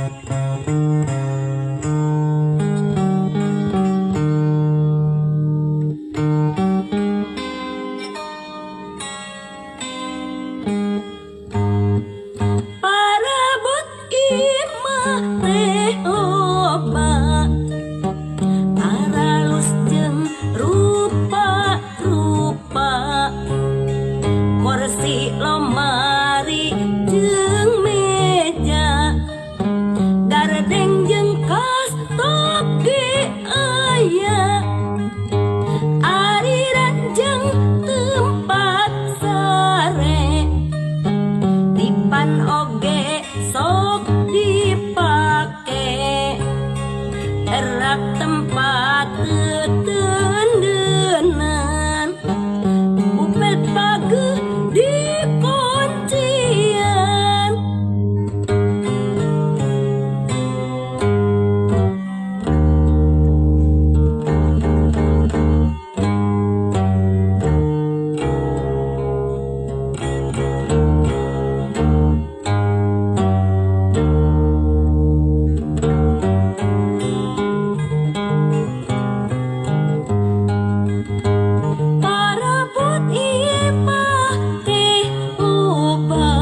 Parabot imah teh loba, aralus jeung rupa-rupa, kursi lomari jeung meja, gardeng jeung kastok ge aya, ari ranjang tempat sare, dipan oge sok dipake, erak tempat tetendenan, upet page dikuncian. Parabot imah teh loba,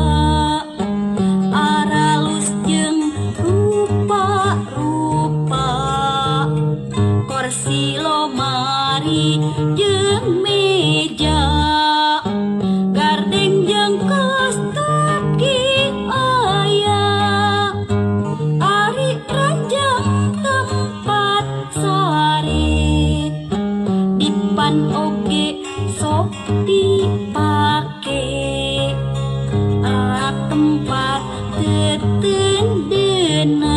aralus jeung rupa-rupa, kursi lomari jeung meja, gardeng jeung kastok ge aya, ari ranjang tempat sare, dipan oge sok dipake, rak tempat tetendenan.